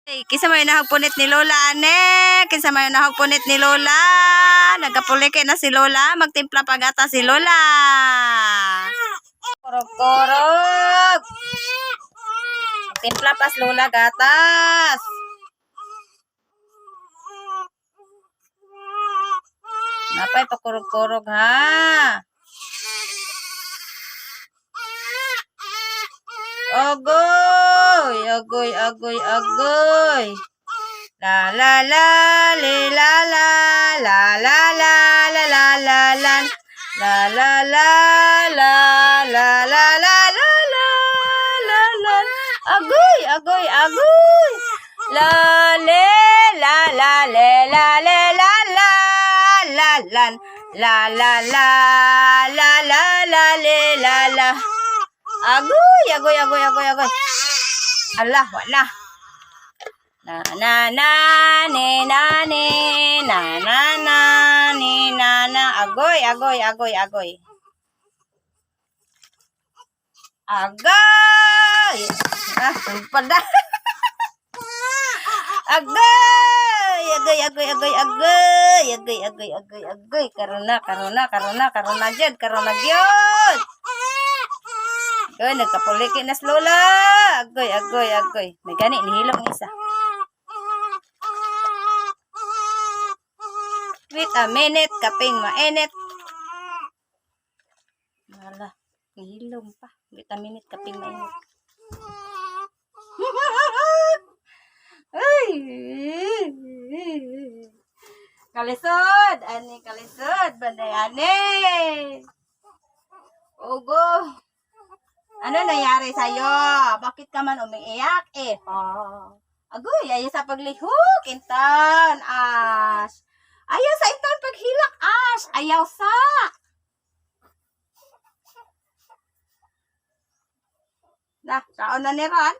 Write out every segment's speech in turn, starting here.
Ay, kinsa may nahagpunit ni Lola, ane? Kinsa may nahagpunit ni Lola? Nagkapulike na si Lola. Magtimpla pagata si Lola. Korog-korog. Timpla pas Lola gatas. Napay pakurog-kurog ha. Agoy, agoy, agoy, agoy. La la la, le la la, la la la, la la la la. La la la la la la la la la la la. Agoy, agoy, agoy. La le la la le la le la la la la la la la la la la le la la. Agoy, agoy, agoy, agoy, agoy. Allah, wala. Na na na ne na ne na na na ne na na. Agoy, agoy, agoy, agoy. Agoy! Ah, pada. Agoy! Agoy, agoy, agoy, agoy. Agoy, agoy, agoy, agoy. Karon na, karon na, karon na, karon na jud, karon na gyud. Agoy, nagkapuliki na si Lola. Agoy, agoy, agoy. May gani, nihilom ang isa. Wait a minute, kaping mainit. Wala, nihilom pa. Wait a minute, kaping mainit. Ay! Kalisod! Ani kalisod! Banday ani! Ugo! Ano nangyari sa'yo? Bakit ka man umiiyak eh? Oh. Agoy, ayaw sa paglihok, intan, Ash. Ayaw sa intan paghilak, Ash. Ayaw sa. Na, taon na ni Ron.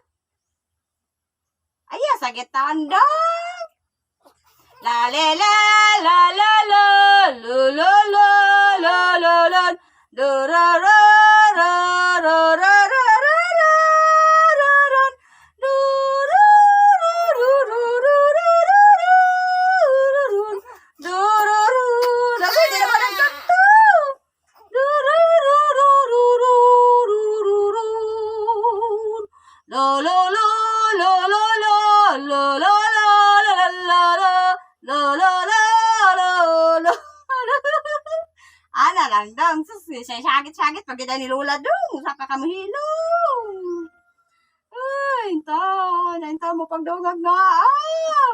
Ayaw sa gitaan dong. La le la la la la lu lu lu lu lu lu du ru ru ru ru ru ru ru ru ru ru du ru ru ru ru ru ru ru ru ru du ru ru. Naku, di naman ang kanto. Du ru ru ru ru ru ru ru ru. Lo lo lo lo lo lo lo lo lo lo lo lo lo lo lo lo lo. Ana lang dong. Sus, siya sagit-sagit pag ni Lola dong. Saka kami hilong. Ay, intaw. Naintaw mo pagdungag nga. Ah!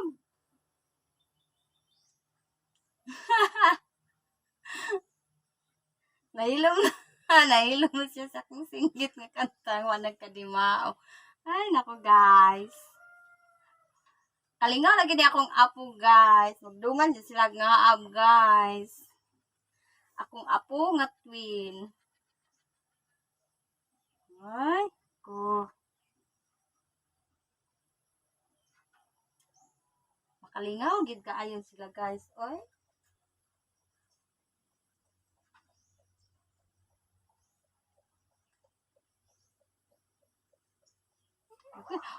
Nahilom na. Nahilom na siya sa akong singgit nga kanta. Wa nagkadimao. Ay, nako guys. Kalingaw lagi ni akong apo guys. Magdungan dyan sila nga ab guys. Akong apo nga twin. Ay, ko. Makalingaw gid kaayon sila guys. Oy.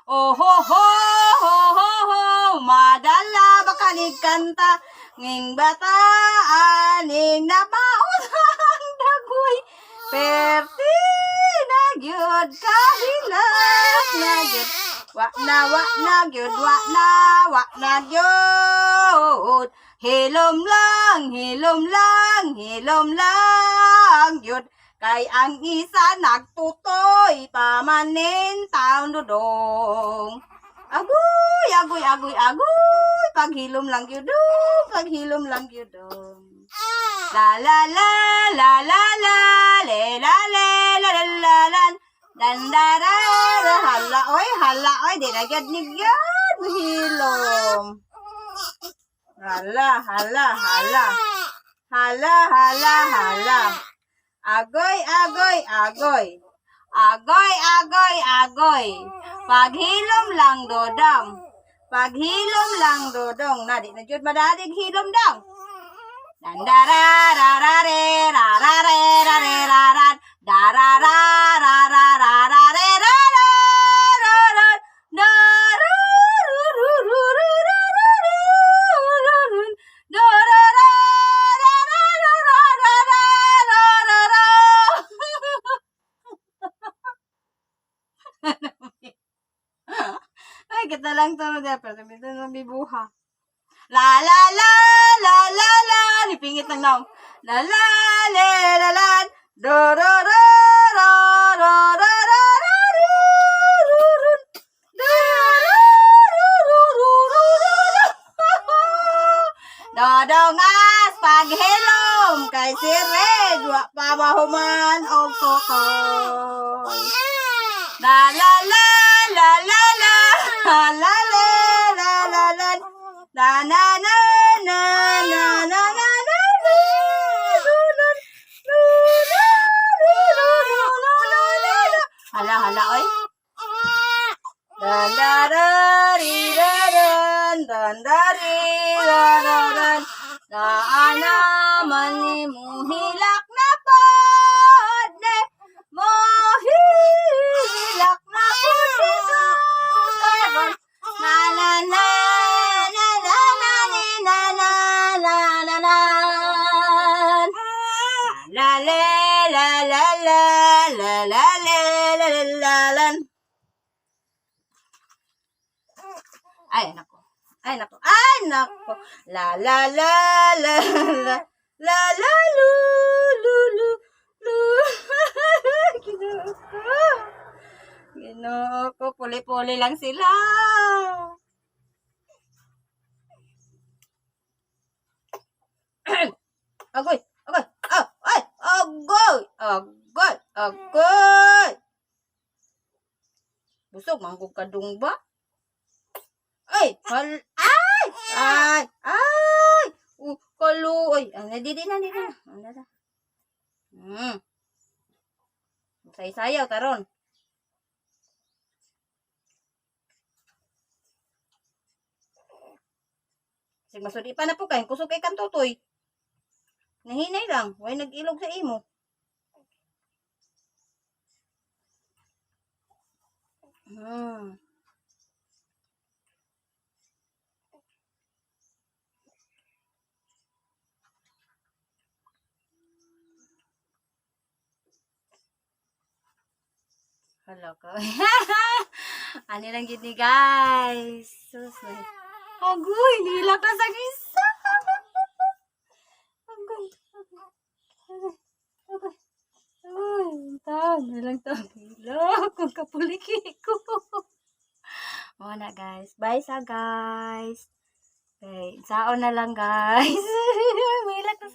Oh ho ho ho ho ho, madala baka ni kanta nging bata aning napaon ang dagoy perti na gyud kahilak na gyud wa na gyud wa na gyud hilom lang, hilom lang, hilom lang gyud. Kay ang isa nagtutoy pamanin taon dudong. Agoy, agoy, agoy, agoy. Paghilom lang gyud dong, paghilom lang gyud dong. La la la la la la le la le la la la la dan da da da hala oy di na gyud ni gyud hilom. Hala hala hala. Hala hala hala. Agoy, agoy, agoy. Agoy, agoy, agoy. Paghilom lang dodong. Paghilom lang dodong. Na, di na jud madalig hilom daw. Dandarararare, rarare, rare, raran. Darararararare, rarararar. Dararurururururu. na lang to no, pero ito nang bibuha. La la la la la la, nipingit ng naong. La la le la la, do do do do do do do do do do do do do do do do. Dodongas paghilom kay si Red wa pa mahuman og tutoy. La la la la la la la la la la la la la na na na na na na na Hala, hala, oy. Dan da da ri da dan dan da ri da da dan da ana man ni muhilak na pod ne mohilak na pod dito karon na na na na na na ni na na na na na la la la la la la la la la la la la. Ay, nako. Ay, nako. Ay, nako. La, la, la, la, la. La, la, lu, lu, lu, lu. Ginoo ko. Ginoo ko. Puli-puli lang sila. Agoy, agoy, ah, ay, agoy, agoy, agoy. Busog, manggog kadung ba? Ay, hal, ay, ay, ay, kaluoy. Ah, di, di na, di na. Ano na? Say-sayaw, taron. Sig masudi pa na po kay kusog kay kantutoy. Nahinay lang, way nag-ilog sa imo. Hala ka. Ani lang gid ni, guys. Sus, may. Agoy, nilak na sa isa. Agoy. Agoy. Agoy. Agoy. Taon na lang to. Hilak kung kapuliki ko. Mao na, guys. Bye sa guys. Okay, saon na lang, guys. Mahilak.